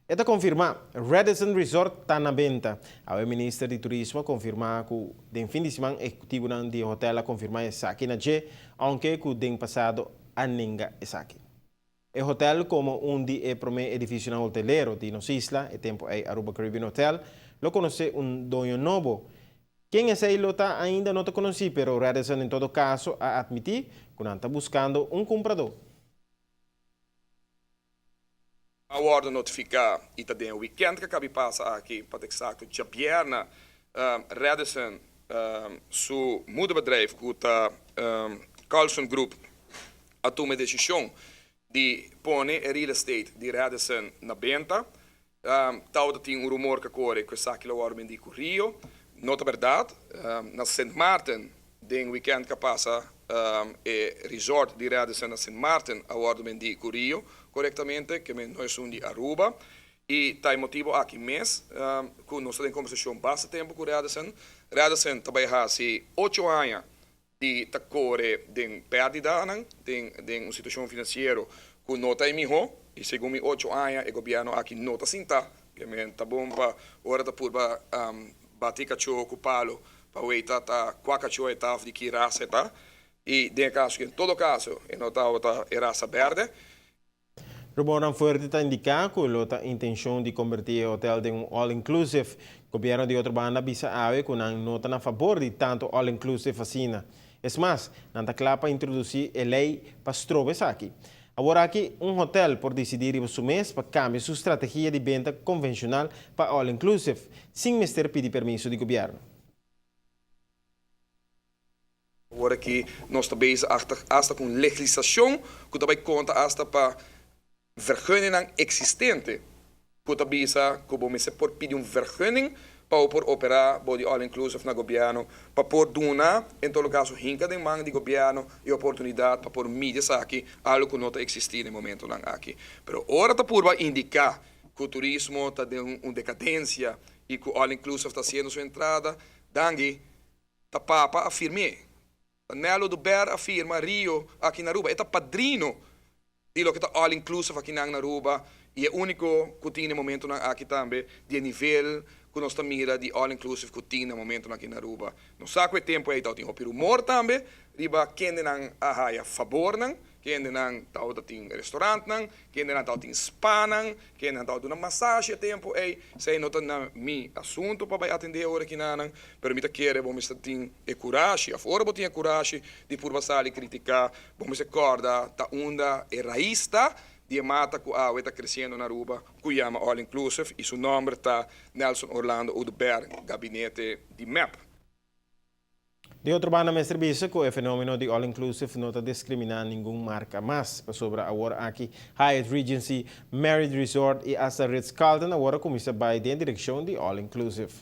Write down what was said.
E ta konfirmá, Radisson Resort ta na benta. Awe minister di Turismo a konfirmá ku den fin di siman ehekutivonan di e hotel a konfirmá esaki na dje, ounke ku den pasado a nenga esaki. E hotel komo un di e promé edifisionan hotelero di nos isla, e tempu ei Aruba Caribbean Hotel, lo konosé un doño nobo. Ken esei lo ta ainda no ta konosí, pero Radisson en todo kaso a atmití ku nan ta buskando un kumpradó. A wòrdu notifiká i ta den e wikènt ku a kabi pasa aki, pa ta eksakto djabièrna, Radisson su moederbedrijf ku ta Carlson Group a tuma e desishon di pone e real estate di Radisson na benta. Tabata tin un rumor ku a kore ku esaki lo wòrdu bendí ku Rio. No ta bèrdat. Na Sint Maarten den wikènt ku a pasa e resort di Radisson na Sint Maarten a wòrdu bendí ku Rio korektamente, ke men no esun di Aruba. I ta e motibu aki mes ku nos ta den kombersashon basta tempu ku Radisson. Radisson ta bai hasi ocho aña di ta kore den pèrdidanan, den den un situashon finansiero ku no ta e mihó. I segun mi ocho aña e gobièrnu aki no ta sintá, ke men ta bon pa ora ta purba bati kachó ku palo pa weita ta kua kachó e ta òf di ki rasa e ta. I den e kaso en todo kaso e no tabata e rasa bèrdè. Rumornan fuerte ta indiká ku lo ta intenshon di kombertí e hotel den un all inclusive. Gobièrnu di otro banda a bisa awe ku nan no ta na fabor di tantu all inclusive asina. Es mas, nan ta kla pa introdusí e lei pa stroba esaki. Aworaki un hotel por disidí riba su mes pa kambia su strategia di benta konvenshonal pa all inclusive, sin mester pidi permiso di gobièrnu. Awor aki nos ta bezig hasta ku un legislashon ku ta bai konta hasta pa vergunningnan eksistente ku ta bisa ku bo mester por pidi un vergunning pa bo por operá bo di all inclusive na gobièrnu pa por duna en todo kaso hinka den man di gobièrnu e oportunidat pa por midi esaki algu ku no ta eksistí den momentunan aki. Pero ora ta purba indiká ku turismo ta den un dekadensia i ku all inclusive ta hasiendo su entrada, danki Ta papa a firm'é. Ta Nel Oduber a firma Rio aki na Aruba. E ta padrino di loke ta all inclusive akinan na Aruba y e unico cu tin na e momentonan aki tambe di e nivel cu nos ta mira di all inclusive cu tin na e momentonan aki na Aruba. Nos sa cu e tempo ey tabatin hopi rumor tambe riba kendenan a haya fabornan, kendenan tabata tin restaurantnan, Kendenan tabatin spanan, kendenan tabata duna masashi e tempu ei. Esei no ta na mi asuntu pa bai atendé ora kinanan, pero mi ta kere bo mester tin e kurashi, òf ora bo tin e kurashi di purba sali kritiká, bo mester kòrda ta unda e rais ta di e mata ku awe ta kresiendo na Aruba ku yama All Inclusive i su nòmber ta Nelson Orlando Oduber, gabinete di mep. Di otro banda mester bisa cu e fenomeno di all inclusive no ta discrimina ningun marca mas, pasobra awor aki Hyatt Regency, Marriott Resort y hasta Ritz Carlton awor a cuminsa bay den direccion di all inclusive.